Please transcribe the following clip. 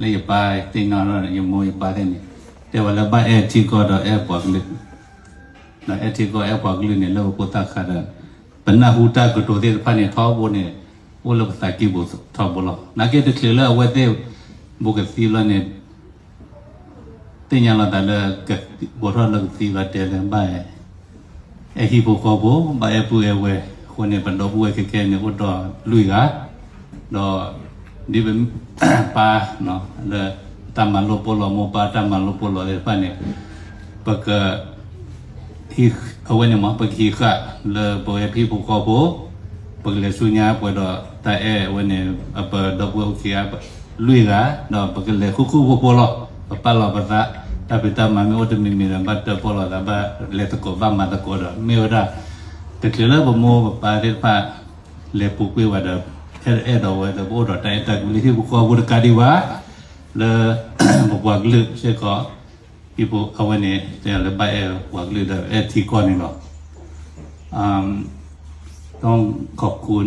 လၢယပၢ်သ့ၣ်နီၣ်ထီၣ် ယမိၢ်ယပၢ်သ့ၣ်န့ၣ် တဲဝဲလၢဘၣ်အဲၣ်ထံကီၢ်ဒီးအဲၣ်ပှၤကလုာ်, ဒီးအဲၣ်ထံကီၢ်အဲၣ်ပှၤကလုာ်န့ၣ် လၢပဖိသၣ်ခါဒီး ပနၢ်ဟူတၢ်ကတိၤသ့ၣ်တဖၣ်န့ၣ် ထီဘိန့ၣ် အိၣ်လၢပသးကံၢ်ပူၤထီဘိလီၤ. နာ်က့တချုးလၢအဝဲသ့ၣ် ဘူးကသံဘျီန့ၣ် သ့ၣ်ညါလီၤသးလၢ ဘူးထီၣ်လၢကသံဘျီတဲလၢဘၣ် အဲၣ်ဟံၣ်ဖိဃီဖိ ဘၣ်အဲၣ်ပုၢ်အဲၣ်ဝဲၢ်အဃိန့ၣ် ပဒီပုၢ်ဝဲၢ်ခဲခဲန့ၣ် အိၣ်ဒီးလွံၢ်ဂၤ, ဒီး ဒ်ပ ပၢ်လၢ တၢ်မၤလိာ်ပိာ်လီၤ မိၢ်ပၢ်တၢ်မၤလိာ်ပိာ်လီၤသ့ၣ်တဖၣ်န့ၣ် ပက အဝဲန့ၣ်မ့ၢ် ပကဟံးဃာ်လၢပဝဲဟံၣ်ဖိဃီဖိ, ပကလဲၤဆူညါပှဲၤဒီးတၢ်အဲၣ်အဝဲန့ၣ် အပဒီပုၢ်ဝဲၢ်အိၣ်ခံဂၤ လွံၢ်ဂၤ, ဒီးပကလဲၤဃူဃူဖိးဖိးလီၤ. ပပာ်လီၤပသး တၢ်ဖံးတၢ်မၤမ့ၢ်အိၣ်တမံၤမံၤဒီး ဘၣ်တၢၣ်ပီၣ်လီၤသး ဘၣ်လဲၤသကိးဘၣ်မၤသကိးဒီး မ့ၢ်ဝဲဒၣ် တချုးလၢပမိၢ်ပပၢ်သ့ၣ်တဖၣ် လဲၤပူၤကွံာ်ဝဲဒီး အဲၣ်ဒိးဝဲဒီး ပအိၣ်ဒီးတၢ်အဲၣ်တၢ်ကွံလၢဟံၣ်ဖိဃီဖိတကးဒံးဘၣ် လၢ ပပှၤကလုာ်စ့ၢ်ကီး ဟံၣ်ဖိအဝဲန့ၣ် တဲလၢဘၣ်အဲၣ်ပှၤကလုာ်ဒီးအဲၣ်ထံကီၢ်န့ၣ်လီၤ. ต้องขอบคุณ